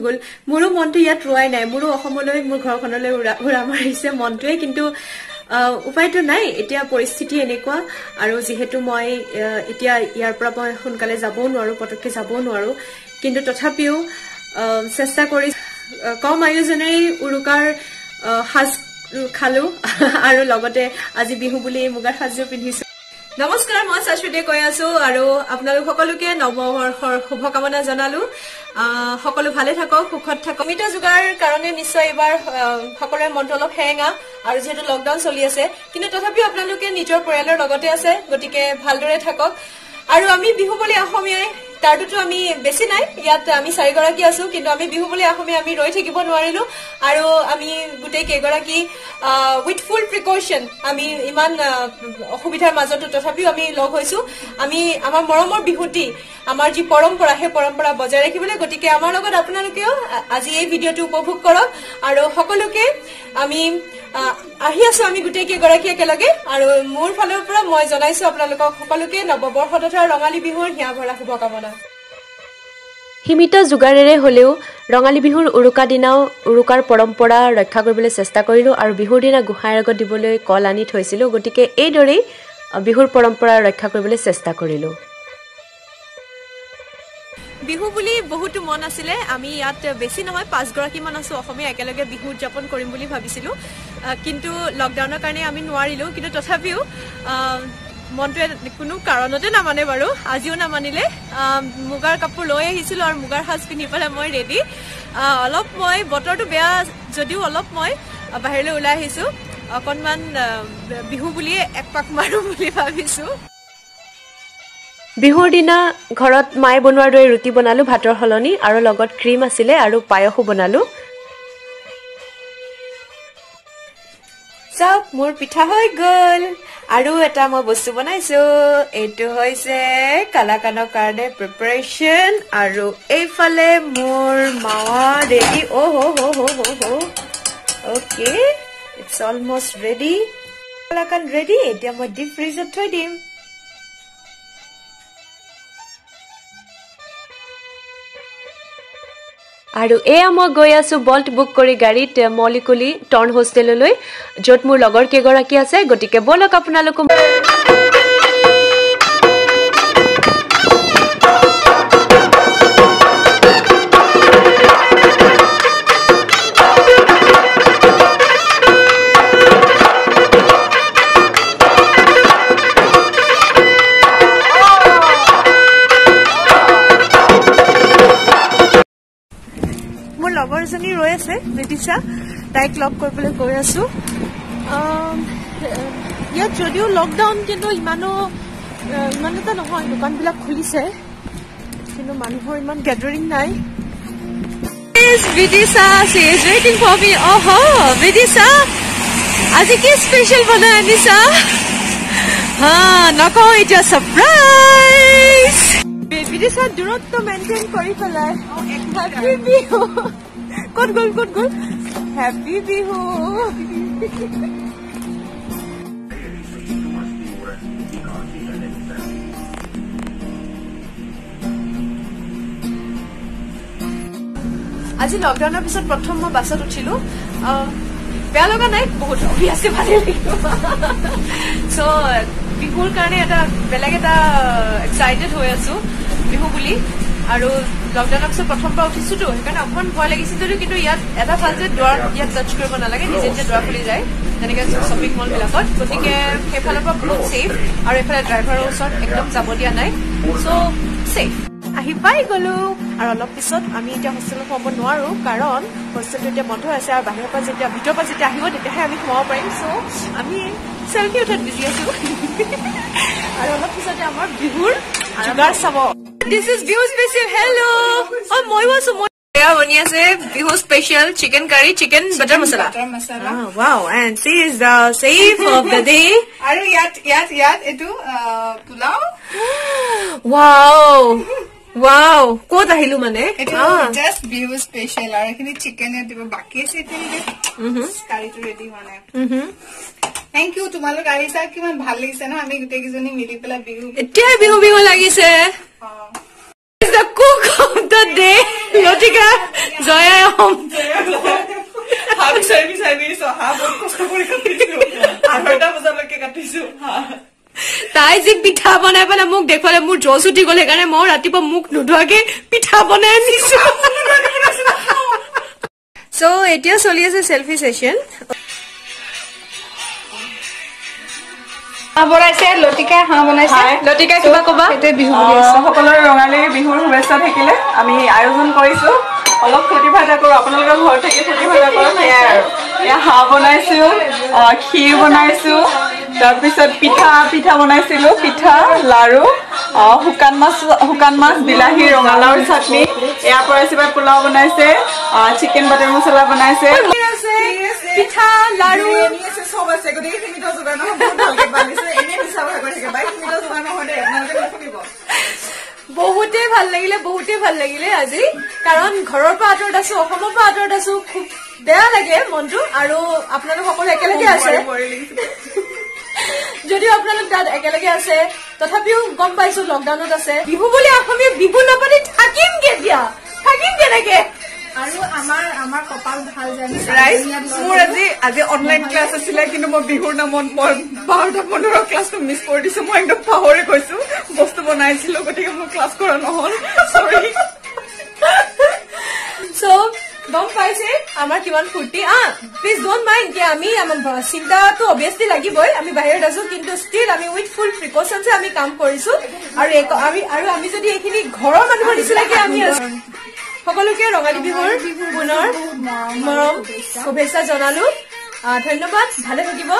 গ'ল। মোৰো মনটো ইয়াত ৰোৱাই নাই, মোৰো অসমলৈ, মোৰ ঘৰখনলৈ উৰা মাৰিছে মনটোৱে, কিন্তু উপায়টো নাই, এতিয়া পৰিস্থিতি এনেকুৱা। আৰু যিহেতু মই এতিয়া ইয়াৰ পৰা মই সোনকালে যাবও নোৱাৰো, পটককে যাবও নোৱাৰো, কিন্তু তথাপিও চেষ্টা কৰি কম আয়োজনেৰে উৰুকাৰ সাজ খালো আৰু লগতে আজি বিহু বুলি মুগাৰ সাজযোৰ পিন্ধিছো। নমস্কাৰ, মই শাশ্বতীয়ে কৈ আছো আৰু আপোনালোক সকলোকে নৱবৰ্ষৰ শুভকামনা জনালো। সকলো ভালে থাকক, সুখত থাকক। সীমিত যোগাৰ কাৰণে নিশ্চয় এইবাৰ সকলোৰে মনটো অলপ সেৰেঙা আৰু যিহেতু লকডাউন চলি আছে, কিন্তু তথাপিও আপোনালোকে নিজৰ পৰিয়ালৰ লগতে আছে, গতিকে ভালদৰে থাকক। আৰু আমি বিহু বুলি অসমীয়াই, তাৰটোতো আমি বেছি নাই, ইয়াত আমি চাৰিগৰাকী আছো, কিন্তু আমি বিহু বুলি অসমীয়া আমি ৰৈ থাকিব নোৱাৰিলো আৰু আমি গোটেই কেইগৰাকী উইথ ফুল প্ৰিকশ্যন আমি ইমান অসুবিধাৰ মাজতো তথাপিও আমি লগ হৈছো। আমি আমাৰ মৰমৰ বিহুটি, আমাৰ যি পৰম্পৰা, সেই পৰম্পৰা বজাই ৰাখিবলৈ, গতিকে আমাৰ লগত আপোনালোকেও আজি এই ভিডিঅ'টো উপভোগ কৰক। আৰু সকলোকে আমি আহি আছো আমি গোটেই কেইগৰাকী একেলগে, আৰু মোৰ ফালৰ পৰা মই জনাইছো আপোনালোকক সকলোকে নৱবৰ্ষ তথা ৰঙালী বিহুৰ হিয়া ভৰা শুভকামনা। সীমিত যোগাৰেৰে হ'লেও ৰঙালী বিহুৰ উৰুকা দিনাও উৰুকাৰ পৰম্পৰা ৰক্ষা কৰিবলৈ চেষ্টা কৰিলোঁ আৰু বিহুৰ দিনা গোঁসাইৰ আগত দিবলৈ কল আনি থৈছিলোঁ, গতিকে এইদৰেই বিহুৰ পৰম্পৰা ৰক্ষা কৰিবলৈ চেষ্টা কৰিলোঁ। বিহু বুলি বহুতো মন আছিলে, আমি ইয়াত বেছি নহয় 5গৰাকীমান আছো অসমীয়া, একেলগে বিহু উদযাপন কৰিম বুলি ভাবিছিলোঁ, কিন্তু লকডাউনৰ কাৰণে আমি নোৱাৰিলোঁ। কিন্তু তথাপিও মনটোৱে কোনো কাৰণতে নামানে বাৰু, আজিও নামানিলে। মুগাৰ কাপোৰ লৈ আহিছিলোঁ আৰু মুগাৰ সাজ পিন্ধি পেলাই মই ৰেডি। অলপ মই বতৰটো বেয়া যদিও অলপ মই বাহিৰলৈ ওলাই আহিছোঁ, অকণমান বিহু বুলিয়ে এক পাক মাৰোঁ বুলি ভাবিছোঁ। বিহুৰ দিনা ঘৰত মায়ে বনোৱাৰ দৰে ৰুটি বনালোঁ ভাতৰ সলনি, আৰু লগত ক্ৰীম আছিলে আৰু পায়সো বনালোঁ। চাওক মোৰ পিঠা হৈ গ'ল। আৰু এটা মই বস্তু বনাইছো, এইটো হৈছে কালাকানৰ কাৰণে প্ৰিপাৰেশ্যন। আৰু এইফালে মোৰ মাৱা ৰেডি। অ' হ' হ' হ' হ' হ' okay, it's almost ready. Kalakand ready, এতিয়া মই ডিপ ফ্ৰিজত থৈ দিম। আৰু এয়া মই গৈ আছো বল্ট বুক কৰি গাড়ীত মলিকুলি টৰ্ণ হোষ্টেললৈ, য'ত মোৰ লগৰ কেইগৰাকী আছে, গতিকে ব'লক আপোনালোকো। লগৰজনী ৰৈ আছে বিদিশা, তাইক লগ কৰিবলৈ গৈ আছো। ইয়াত যদিও লকডাউন, কিন্তু ইমান এটা নহয়, দোকানবিলাক খুলিছে, কিন্তু মানুহৰ ইমান গেডাৰিং নাই। Bidisha, she is waiting for me. Oh Bidisha, আজি কি স্পেচিয়েল বনাই আনিছা? হা, নকওঁ এতিয়া, ছাৰপ্ৰাইজ। বিদিশা দূৰত্ব মেইনটেইন কৰি পেলাই হেপী বিহু। ক'ত গ'ল, ক'ত গ'ল? হেপী বিহু। আজি লকডাউনৰ পিছত প্ৰথম মই বাছত উঠিলো। বেয়া লগা নাই, বহুত অভিয়াচলি ভালেই লাগিব। চ' বিহুৰ কাৰণে এটা বেলেগ এটা এক্সাইটেড হৈ আছো বিহু বুলি। আৰু লকডাউনৰ পিছত প্ৰথমবাৰ উঠিছোতো, সেইকাৰণে অকণমান ভয় লাগিছিল যদিও, কিন্তু ইয়াত এটা ভাল যে দুৱাৰ ইয়াত টাচ কৰিব নালাগে, নিজে নিজে দুৱাৰ খুলি যায়, যেনেকে শ্বপিং মলবিলাকত, গতিকে সেইফালৰ পৰা বহুত ছেফ। আৰু এইফালে ড্ৰাইভাৰৰ ওচৰত একদম যাব দিয়া নাই, চ' ছেফ। আহি পাই গলো। আৰু অলপ পিছত আমি এতিয়া হোষ্টেলত সোমাব নোৱাৰো, কাৰণ হোষ্টেলটো এতিয়া বন্ধ আছে, আৰু বাহিৰৰ পৰা যেতিয়া, ভিতৰৰ পৰা যেতিয়া আহিব তেতিয়াহে আমি সোমাব পাৰিম। চ' আমি চেলফি উঠাত বিজি আছো। আৰু অলপ পিছতে আমাৰ বিহুৰ যোগাৰ চাব। This is Bihu special. Hello, অ ময়ো আছো। মই এয়া বনি আছে Bihu special chicken curry, chicken butter masala. Wow, and she is the chef of the day. আৰু ইয়াত ইয়াত ইয়াত এইটো পোলাও। ৱাও ৱাও, ক'ত আহিলো মানে? Just Bihu special. আৰু এইখিনি চিকেন দিব বাকী আছে, কাৰীটো ৰেডি হোৱা নাই। Thank U, তোমালোক আহিছা, কিমান ভাল লাগিছে ন? আমি গোটেইকেইজনী মিলি পেলাই বিহু, এতিয়াই বিহু বিহু লাগিছে। The cook of the day, Latika Jaya Assam. হাঁহ বিচাৰি বিচাৰি দিছো, হাঁহ বহুত কষ্ট কৰি কাটিছো, 2:30 বজালৈকে কাটিছো। তাই যি পিঠা বনাই পেলাই মোক দেখুৱালে, মোৰ জজ উঠি গ'ল। সেইকাৰণে মই ৰাতিপুৱা মুখ নোধোৱাকে পিঠা বনাই আনিছো। চ' এতিয়া চলি আছে চেলফি ছেশ্যন। হাঁহ বনাইছে লতিকাই, হাঁহ বনাইছে লতিকাই। কিবা ক'বা? সেইটোৱে বিহু বুলি আছে। সকলোৰে ৰঙালী বিহুৰ শুভেচ্ছা থাকিলে। আমি আয়োজন কৰিছো, অলপ ফূৰ্তি ফাৰ্তা কৰোঁ, আপোনালোকৰ ঘৰত থাকি ফূৰ্তি ফাৰ্তা কৰোঁ, সেয়াই আৰু। এয়া হাঁহ বনাইছো, ক্ষীৰ বনাইছো, তাৰপিছত পিঠা বনাইছিলো, পিঠা, লাৰু, শুকান মাছ, বিলাহী, ৰঙালাওৰ চাটনি। ইয়াৰ পৰা চিবাই পোলাও বনাইছে, চিকেন বাটাৰ মছলা বনাইছে, পিঠা, লাৰু চব আছে। গতিকে সীমিত যোগাৰ নহয়, বহুত ভালকে বান্ধিছে। এনেই মিছা কথা কৈ থাকে বাই, সীমিত যোগাৰ নহয় দেই, আপোনালোকে নুশুনিব। বহুতেই ভাল লাগিলে, বহুতেই ভাল লাগিলে আজি, কাৰণ ঘৰৰ পৰা আঁতৰত আছো, অসমৰ পৰা আঁতৰত আছো, খুব বেয়া লাগে মনটো। আৰু আপোনালোক সকলো একেলগে আছে, যদিও আপোনালোক তাত একেলগে আছে, তথাপিও গম পাইছো লকডাউনত আছে। বিহু বুলি অসমীয়া বিহু নাপাতি থাকিম কেতিয়া, থাকিম কেনেকে? আৰু আমাৰ কপাল ভাল জানি মোৰ আজি অনলাইন ক্লাছ আছিলে, কিন্তু মই বিহুৰ নামত মই 12:15 ক্লাছটো মিছ কৰি দিছো। মই একদম পাহৰি গৈছো, বস্তু বনাইছিলো, গতিকে মোৰ ক্লাছ কৰা নহল, চৰি। চ' গম পাইছে আমাৰ কিমান ফূৰ্তি। প্লিজ don't mind কি আমি চিন্তাটো অভিয়াছলি লাগিবই, আমি বাহিৰত আছো, কিন্তু ষ্টিল আমি উইথ ফুল প্ৰিকশ্যনছে আমি কাম কৰিছো। আৰু আমি যদি এইখিনি ঘৰৰ মানুহৰ নিচিনাকে আমি আছো। সকলোকে ৰঙালী বিহুৰ পুনৰ মৰম শুভেচ্ছা জনালো। ধন্যবাদ, ভালে থাকিব।